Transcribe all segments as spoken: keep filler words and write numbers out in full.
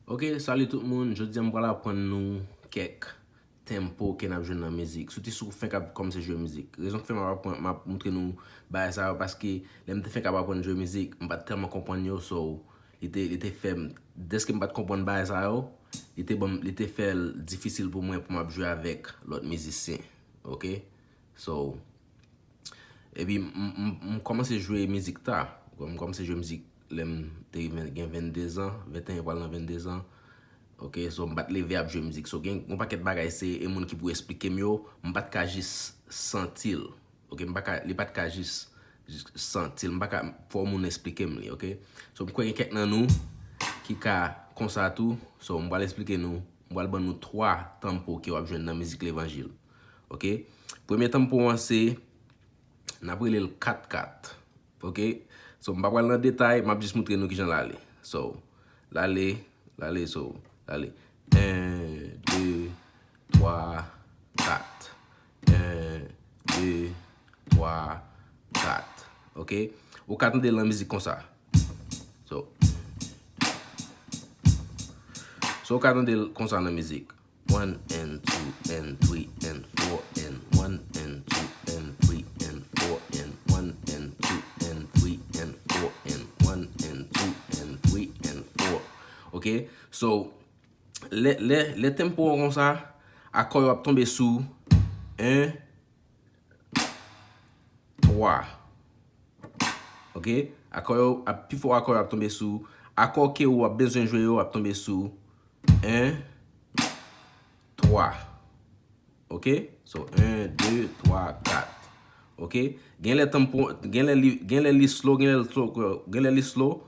Ok, salut tout moun. Jodi a m pral aprann nou kèk tempo ke n ap jwenn nan mizik. Sitou si w fenk ap kòmanse jwe mizik. Rezon k fè m ap aprann, m ap montre nou bagay sa yo, paske lè m te fenk ap aprann jwe mizik, m pa t tèlman konprann yo, so li te, li te fè m, dèske m pa t konprann bagay sa yo, li te ban m, li te fè l difisil pou mwen pou m ap jwe avèk lòt mizisyen. Ok? So, epi m, m, m kòmanse jwe mizik ta. M kòmanse jwe mizik lè m te gen vennde zan, venteyen pral nan vennde zan. Ok, so m pa t leve ap jwe mizik. So gen yon pakèt bagay se e moun ki pou esplike m yo, m pa t ka jis santi l. Ok, m pa ka, li pa t ka jis, jis santi l. M pa ka, fò moun esplike m li, ok? So m kwè gen kèk nan nou ki ka konsa tou. So m pral esplike nou, m pral ban nou twa tempo ke w ap jwenn nan mizik levanjil. Ok? Premye tempo an se, n ap rele l kat kat. Ok? So, m pa pral nan detay, m ap jis montre nou kijan l ale. So, l ale, l ale, so, l ale. En, de, twa, kat. En, de, twa, kat. Ok? Ou ka tande l nan mizik konsa. So, so ou ka tande l konsa nan mizik. One and two and three and four and one and two and three and four and one and two and three and four and one and two and three and four. Ok? So, lè, lè, lè tempo an konsa, akò yo ap tonbe sou en, twa. Ok? Akò yo ap, pi fò akò yo ap tonbe sou, akò ke ou ap bezwen jwe yo ap tonbe sou en, twa. Ok? So, en, de, twa, kat. Ok? Gen lè tempo, gen lè li, gen lè li slow, gen lè li slow, gen lè li slow.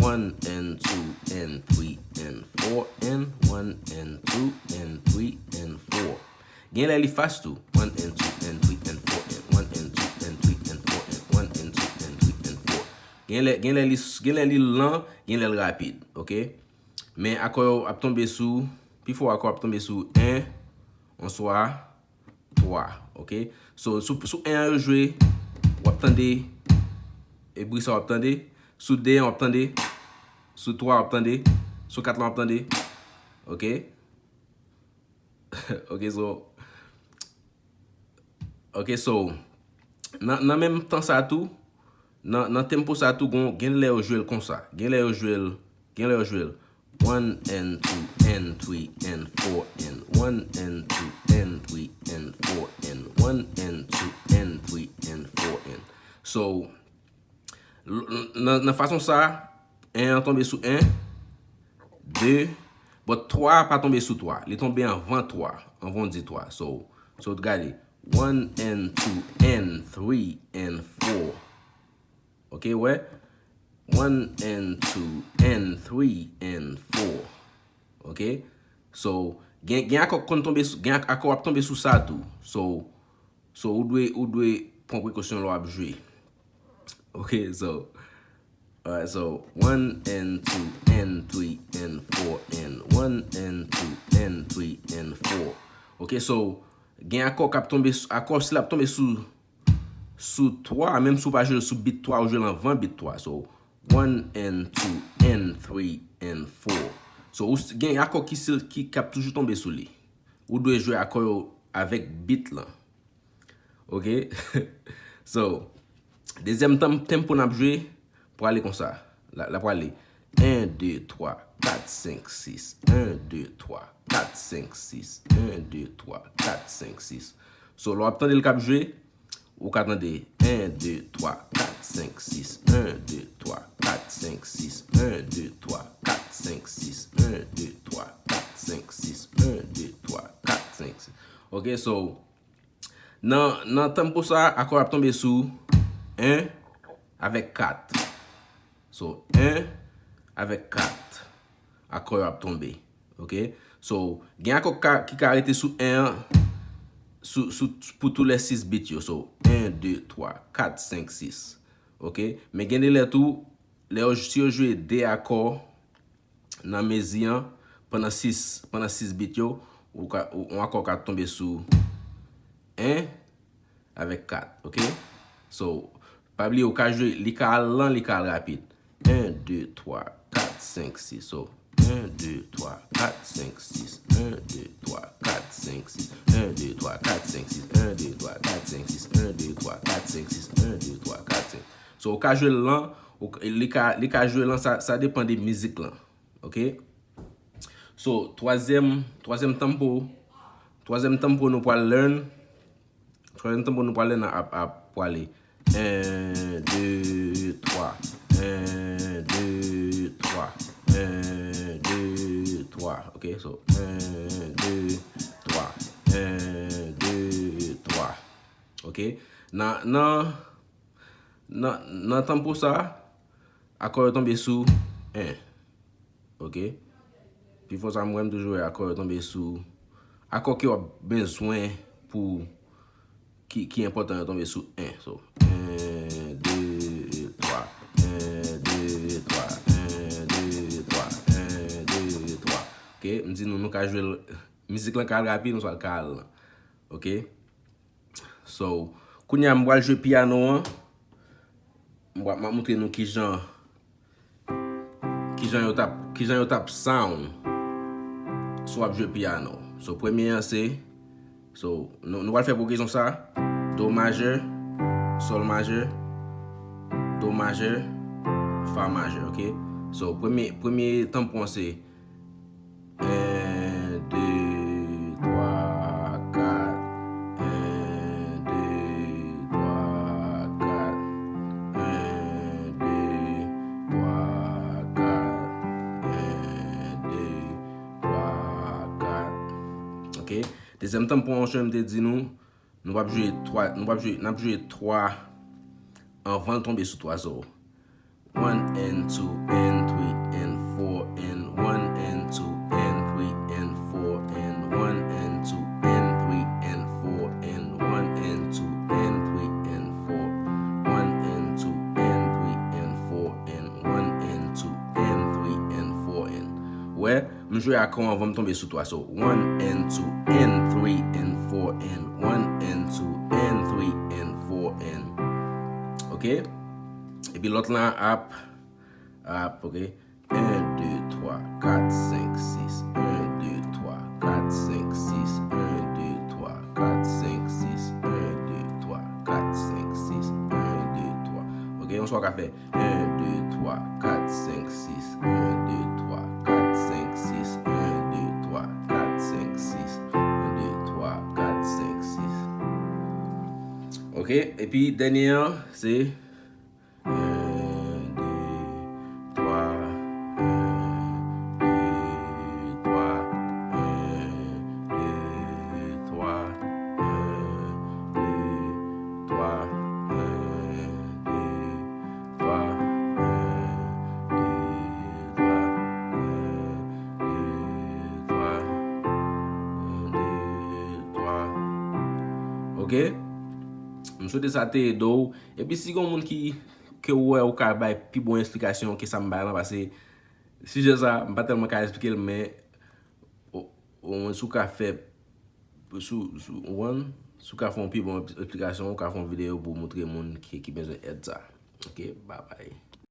One and two and three and four and one and two and three and four. Gen lè li fast tou. One and two and three and four and one and two and three and four and one and two and three and four. Gen lè, gen lè li, gen lè li lan, gen lè l rapid, ok? Men akò yo ap tonbe sou, pi fò akò ap tonbe sou en, oswa twa, ok? So, sou, sou en an yo jwe, w ap tande, e bri sa w ap tande, sou de an w ap tande, sou twa w ap tande, sou kat lan w ap tande, ok? Ok, so, ok, so, nan, nan menm tan sa tou, nan, nan tempo sa tou, gon, gen lè yo jwe l konsa. Gen lè yo jwe l, gen lè yo jwe l. One and two and three and four and one and two and three and four and one and two and three and four and. So, l-, l-, nan, nan fason sa, en an tonbe sou en, de, but twa pa tonbe sou twa. Li tonbe anvan twa, anvan w di twa. So, so gade, one and two and three and four. Ok, wè? One and two and three and four. Ok? So, gen, gen akò k konn tonbe sou, gen ak-, akò ap tonbe sou sa tou. So, so ou dwe, ou dwe pran prekosyon lè w ap jwe. Ok, so, alright, so, one and two and three and four and one and two and three and four. Ok, so, gen akò k ap tonbe sou, akò si l ap tonbe sou, sou twa, menm si w pa jwe l sou beat twa, ou jwe l anvan beat twa. So, one and two and three and four. So, ou s-, gen akò ki sil, ki, k ap toujou tonbe sou li. Ou dwe jwe akò yo avèk beat lan. Ok? So, dezyèm tan-, tempo n ap jwe, prale konsa. La, la prale. En, de, twa, kat, senk, sis. En, de, twa, kat, senk, sis. En, de, twa, kat, senk, sis. So, lè w ap tande l k ap jwe, ou ka tande en, de, twa, kat, senk, sis. En, de, twa, kat, senk, sis. En, de, twa, kat, senk, sis. En, de, twa, kat, senk, sis. En, de, twa, kat, senk, sis. Ok, so, nan, nan tempo sa, akò ap tonbe sou en avèk kat. So, en avèk kat. Akò yo ap tonbe. Ok? So, gen akò ka, ki ka rete sou en an, sou, sou, pou tou lè sis beat yo. So, en, de, twa, kat, senk, sis. Ok? Men gen de lè tou, lè yo, si yo jwe de akò nan mezi an, pandan sis, pandan sis beat yo, ou ka, ou, yon akò ka tonbe sou en avèk kat, ok? So, pa bliye, ou ka jwe, li ka al lan, li ka al rapid. En, de, twa, kat, senk, sis. So, Un, deux, trois, quatre, cinq, six. Un, deux, trois, quatre, cinq, six. Un, deux, trois, quatre, cinq, six. Un, deux, trois, quatre, cinq, six. Un, deux, trois, quatre, cinq, six. Un, deux, trois, quatre, cinq. So, ou ka jwe l lan, ou, li ka, li ka jwe lan, sa, sa depann de mizik lan. Ok? So, twazyèm, twazyèm tempo, twazyèm tempo nou pral learn. Twazyèm tempo nou pral learn ap, ap pwale. Un, deux, trois. Un, deux, trois. Un, deux, trois. Ok, so, un, deux, trois. Un, deux, trois. Ok? Nan, nan, nan, nan tempo sa, akò yo tonbe sou un. Ok? Pi fò sa m wè m toujou wè akò yo tonbe sou, akò ke w ap bezwen pou ki, ki enpòtan yo tonbe sou un. So, un, deux, trois. Un, deux, trois. Un, deux, trois. Un, deux, trois. Ok? M di nou, nou ka jwe l, mizik lan ka al rapid, nou swa l ka al lan. Ok? So, kounye a m pral jwe pyano an. M pral, m ap montre nou kijan, kijan yo t ap, kijan yo t ap sound si w ap jwe pyano. So, premye an se, so, nou, nou pral fè pwogresyon sa, do majè, sòl majè, do majè, fa majè, ok? So, premye, premye tempo an se un, deux, trois, quatre. Un, deux, trois, quatre. Un, deux, trois, quatre. Un, deux, trois, quatre. Ok. Dezyèm tempo an, jan m te di nou, nou p ap jwe twa, nou p ap jwe, n ap jwe twa anvan l tonbe sou twa. So, one and two and three and four and one and two and three and four and one and two and three and four and one and two and three and four, one and two and three and four and one and two and three and four and. Wè, m jwe akò anvan m tonbe sou twa. So, one and two and three and four and one and two and three and four and. Ok? Epi lòt lan ap, ap, ok? Un, deux, trois, quatre, cinq, six. Un, deux, trois, quatre, cinq, six. Un, deux, trois, quatre, cinq, six. Un, deux, trois, quatre, cinq, six. Un, deux, trois. Ok, yon swa w ka fè un, deux, trois, quatre, cinq, six. Un, deux, trois, quatre, cinq, six. Un, deux, trois, quatre, cinq, six. Un, deux, trois, quatre, cinq, six. Ok, epi dènye an, se un, deux, trois, un, deux, trois, un, deux, trois, un, deux, trois, un, deux, trois, un, deux, trois, un, deux, trois, un, deux, trois. Ok? M swete sa te ede w. Epi si gen moun ki, ke w wè ou ka bay pi bon esplikasyon ke sa m bay lan, paske sijè sa, m pa tèlman ka eksplike l, men o, omwen si w ka fè, si w, si w, one, si w ka fè yon pi bon esplikasyon, ou ka fè yon videyo pou w montre moun ki, ki bezwen èd sa. Ok, babay.